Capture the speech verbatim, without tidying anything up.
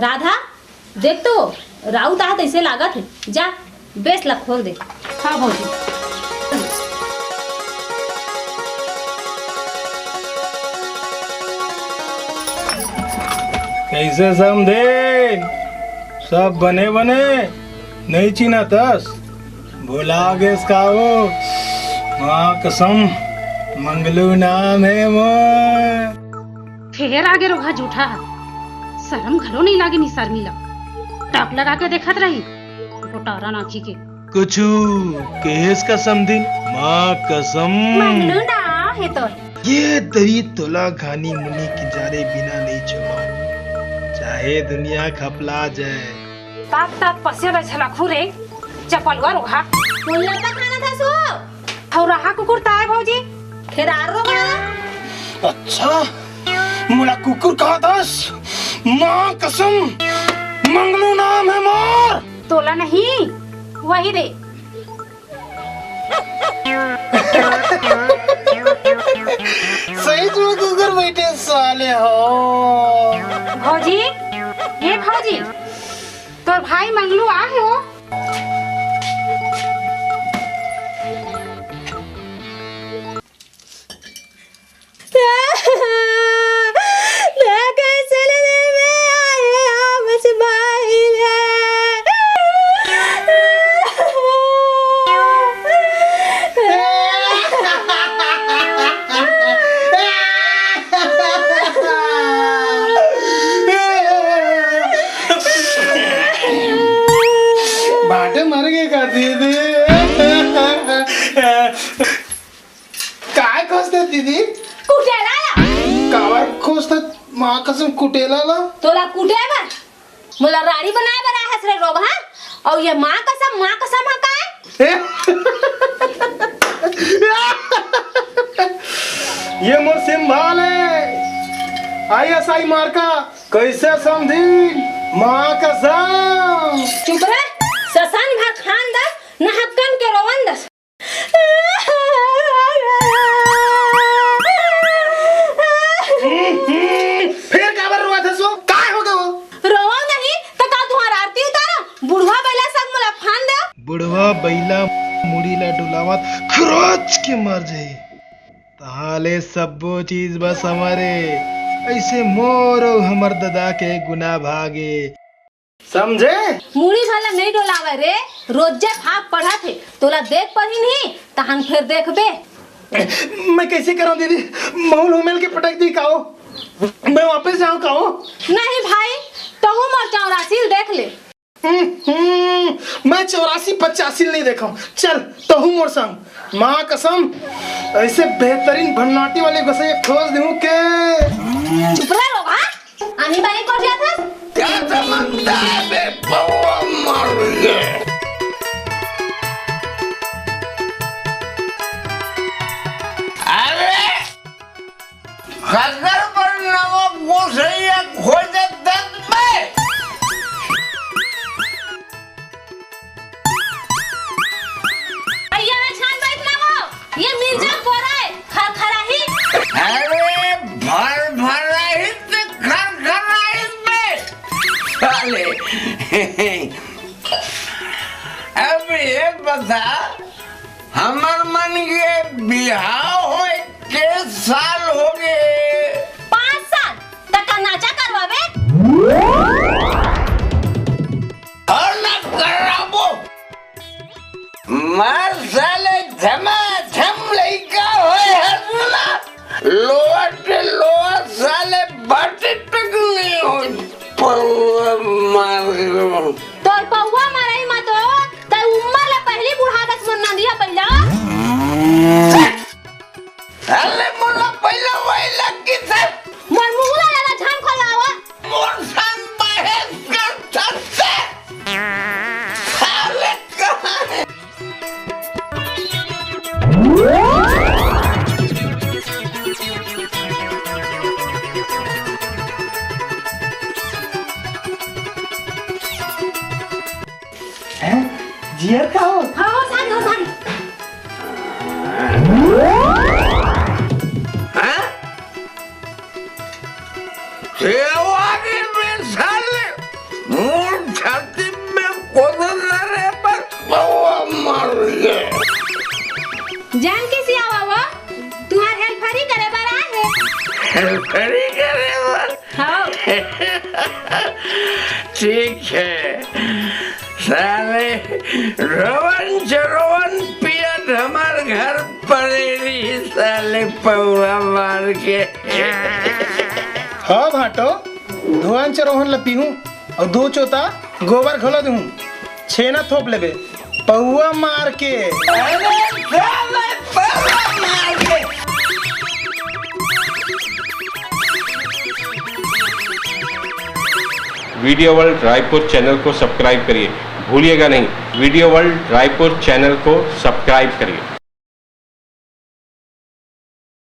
राधा, देख तो, राउत आत हे तइसे लागत हे। जा, बेस ला खोल दे। हाँ भौजी। कइसे समधिन? सब बने बने? नइ चिन्हतस? भुला गेस का वो? माँ कसम, मंगलू नाम हे मोर। फेर आगे रोगहा जूठा ह। सरम घलो नइ लागे निसरमी ला। टक लगा के देखत रही, गोटारा नाकी के। कुछु केहेस का समधिन? माँ कसम। मंगलू नाम हे तोर। ये दरी तोला घानी मुनी के जारे बिना नइ छोड़व, चाहे दुनिया खपला जाए। तात तात पसे ला झलकहू रे, चपलुआ रोगहा। कोन लता खाना था सो? अउ रहा कुकुर ताय भौजी। खेदार रोगहा। अच्छा, मोला कुकुर कहत हस? माँ कसम, मंगलू नाम हे मोर। तोला नहीं, वही रे। सही में कुकुर बइठे साले हो। भौजी, ए भौजी, तोर भाई मंगलू आ हे वो। बाटे मर गे का दीदी? काय खोजत दीदी? कुटेला ला। काबर खोजत? माँ कसम कुटेला ला? तोला कुटे बर, मोला राड़ी बनाए बर आए हस रे रोगहा। अउ ये माँ कसम, माँ कसम ह काय? ये मोर सिंभाल हे, आईएसआई मार्का। कइसे समधिन? माँ कसम। चुप रे, ससन भर खान दस, नहकन के रोवन दस। फेर काबर रोवत हस वो? काय हो गे वो? रोवव नहीं त का तुंहर आरती उतारव? बुढ़वा बइला संग मोला फान देव। बुढ़वा बइला मुड़ी ला डुलावत खरोच के मर जाही। तहां ले सब्बो चीज बस हमर ए। अइसे मोर अउ हमर ददा के गुना भागे। समझे? मुड़ी भला नइ डोलावय रे, रोजे भाग पढ़त हे, तोला देख पढ़ी नहीं, तहन फेर देखबे। मैं कइसे करंव दीदी? महूं ल हुमेल के पटक दिही का वो? मैं वापस जांव का वो? नहीं भाई, तहूं मोर चौरासी ल देख ले। हम्म, हम्म, मैं चौरासी पचासी ल नइ देखंव। चल, तहूं मोर संग। माँ कसम, अइसे बेहतरीन भन्नाटी वाले गोसइया खोज देहूं के। चुप रह रोगहा। आनी बानी कोठिया था? क्या समझता है बे बउआ मर गए? अरे, खद्दर पर नवा गोसइया खोजे दत में। अइया में छान बैठ ना हो, ये मिर्जा कोरा है, खरखराही। अरे, भर भराही ते खरखराही में। साले। अब ये बता, हमर मन के बिहाव होय के साल हो गे? पाँच साल। त का नाचा करवाबे? अउ ना कराबो। मार साले, झमाझम लइका होय हस ना। लोअर ते लोअर साले बाटे तक नइ होय। पौवा मार। तोर पौवा मारई म तो तैं उम्मर ले पहिली बुढ़ा दस मन नंदिया पहिला। अरे मोला पहिला वही लग गे था। मोर मुंह ला ज्यादा झन खोलावा। मोर संग बहस कर सकते। साले कहाँ है? हैं? जियर का हो? हाँ, हो, सारी, हो, सारी। हैं? सेवा के मिसाल जान के सियावा वो, तुहार हेल्परी करे बर आए हे। हेल्परी करे बर? हाँ। ठीक है, साले रोवन चरोवन पियत हमर घर परे रही, साले पौवा मार के। हाँ भाटो, धोवन चरोवन ल पीहूं अउ दू चोता गोबर घलो दूहूं, छेना थोप लेबे पौवा मार के। अरे साले पौवा मार के। वीडियो वर्ल्ड रायपुर चैनल को सब्सक्राइब करिए, भूलिएगा नहीं, वीडियो वर्ल्ड रायपुर चैनल को सब्सक्राइब करिए।